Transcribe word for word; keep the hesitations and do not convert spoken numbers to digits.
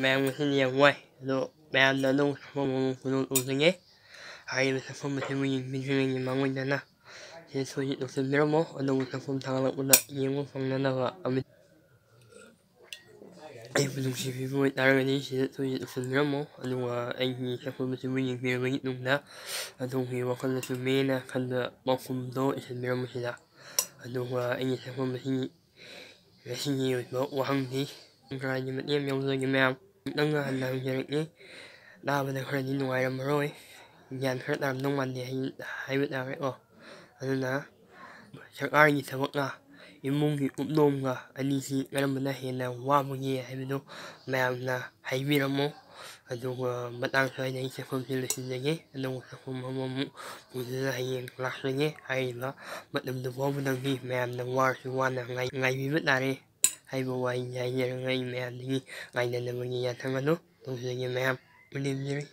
ꯃꯌꯥꯝ ꯉꯁꯤꯗꯤ ꯌꯥꯝ ꯋꯥꯏ꯫ ꯑꯗꯣ ꯃꯌꯥꯝꯅ ꯑꯅꯧꯕ ꯁꯛꯐꯝ ꯑꯃꯃꯨꯛ ꯄꯨꯊꯣꯛ-, ꯎꯖꯒꯦ꯫ ꯍꯥꯏꯔꯤꯕ ꯁꯛꯐꯝ ꯑꯁꯤꯕꯨ ꯌꯦꯡꯕꯤꯗ꯭ꯔꯤꯉꯩꯒꯤ ꯃꯥꯡꯑꯣꯏꯅꯅ ꯁꯤꯗꯁꯨ ꯍꯧꯖꯤꯛ ꯇꯧꯁꯤꯟꯕꯤꯔꯝꯃꯣ꯫ ꯑꯅꯧꯕ ꯁꯛꯐꯝ ꯊꯥꯒꯠꯂꯛꯄꯗ ꯌꯦꯡꯕ ꯐꯪꯅꯅꯕ ꯑꯃꯗꯤ ꯑꯩꯕꯨ ꯅꯨꯡꯁꯤꯕꯤꯕ ꯑꯣꯏꯇꯥꯔꯒꯗꯤ ꯁꯤꯗꯁꯨ ꯍꯧꯖꯤꯛ ꯇꯧꯁꯤꯟꯕꯤꯔꯝꯃꯣ꯫ ꯑꯗꯨꯒ ꯑꯩꯒꯤ ꯁꯛꯐꯝ ꯑꯁꯤꯕꯨ ꯌꯦꯡꯕꯤꯔꯕꯒꯤ ꯇꯨꯡꯗ ꯑꯗꯣꯝꯒꯤ ꯋꯥꯈꯜꯗ ꯆꯨꯝꯃꯦꯅ ꯈꯟꯕ ꯄꯥꯎꯈꯨꯝꯗꯣ ꯏꯁꯤꯟꯕꯤꯔꯝꯃꯨ ꯁꯤꯗ꯫ ꯑꯗꯨꯒ ꯑꯩꯒꯤ ꯁꯛꯐꯝ ꯑꯁꯤꯒꯤ ꯉꯁꯤꯒꯤ ꯑꯣꯏꯕ ꯋꯥꯍꯪꯗꯤ ꯈꯔꯗꯤ ꯃꯇꯦꯛ ꯑꯃ ꯌꯥꯎꯖꯒꯦ ꯃꯌꯥꯝ꯫ ꯑꯃꯨꯛꯇꯪꯒ ꯍꯟꯅ ꯍꯪꯖꯔꯛꯏ꯫ ꯇꯥꯕꯗ ꯈꯔꯗꯤ ꯅꯨꯡꯉꯥꯏꯔꯝꯃꯔꯣꯏ, ꯒ꯭ꯌꯥꯟ ꯈꯔ ꯇꯥꯔꯝꯗꯧ ꯃꯥꯟꯗꯦ ꯍꯥꯏ-, ꯍꯥꯏꯕ ꯇꯥꯔꯦꯀꯣ꯫ ꯑꯗꯨꯅ ꯁꯔꯀꯥꯔꯒꯤ ꯊꯕꯛꯀ ꯏꯃꯨꯡꯒꯤ ꯀꯨꯞꯅꯣꯝꯒ ꯑꯅꯤꯁꯤ ꯀꯔꯝꯕꯅ ꯍꯦꯟꯅ ꯋꯥꯕꯒꯦ ꯍꯥꯏꯕꯗꯨ ꯃꯌꯥꯝꯅ ꯍꯥꯏꯕꯤꯔꯝꯃꯣ꯫ ꯑꯗꯨꯒ ꯃꯇꯥꯡ ꯁ꯭ꯋꯥꯏꯗ ꯑꯩ ꯁꯛꯐꯝꯁꯤ ꯂꯣꯏꯁꯤꯟꯖꯒꯦ꯫ ꯑꯅꯧꯕ ꯁꯛꯐꯝ ꯑꯃꯃꯨꯛ ꯄꯨꯗꯨꯅ ꯍꯌꯦꯡ ꯂꯥꯛꯆꯒꯦ꯫ ꯍꯥꯏꯔꯤꯕ ꯃꯇꯝꯗꯨ ꯐꯥꯎꯕꯗꯪꯗꯤ ꯃꯌꯥꯝꯅ ꯋꯥꯔꯁꯨ ꯋꯥꯅ ꯉꯥꯏ-, ꯉꯥꯏꯕꯤꯕ ꯇꯥꯔꯦ ꯍꯥꯏꯕ ꯋꯥꯍꯩꯁꯤ ꯍꯥꯏꯖꯔꯒ ꯑꯩ ꯃꯌꯥꯝꯗꯒꯤ ꯉꯥꯏꯅꯅꯕꯒꯤ ꯌꯥꯊꯪ ꯑꯗꯨ ꯇꯧꯖꯒꯦ ꯃꯌꯥꯝ꯫ ꯂꯦꯝꯖꯔꯦ꯫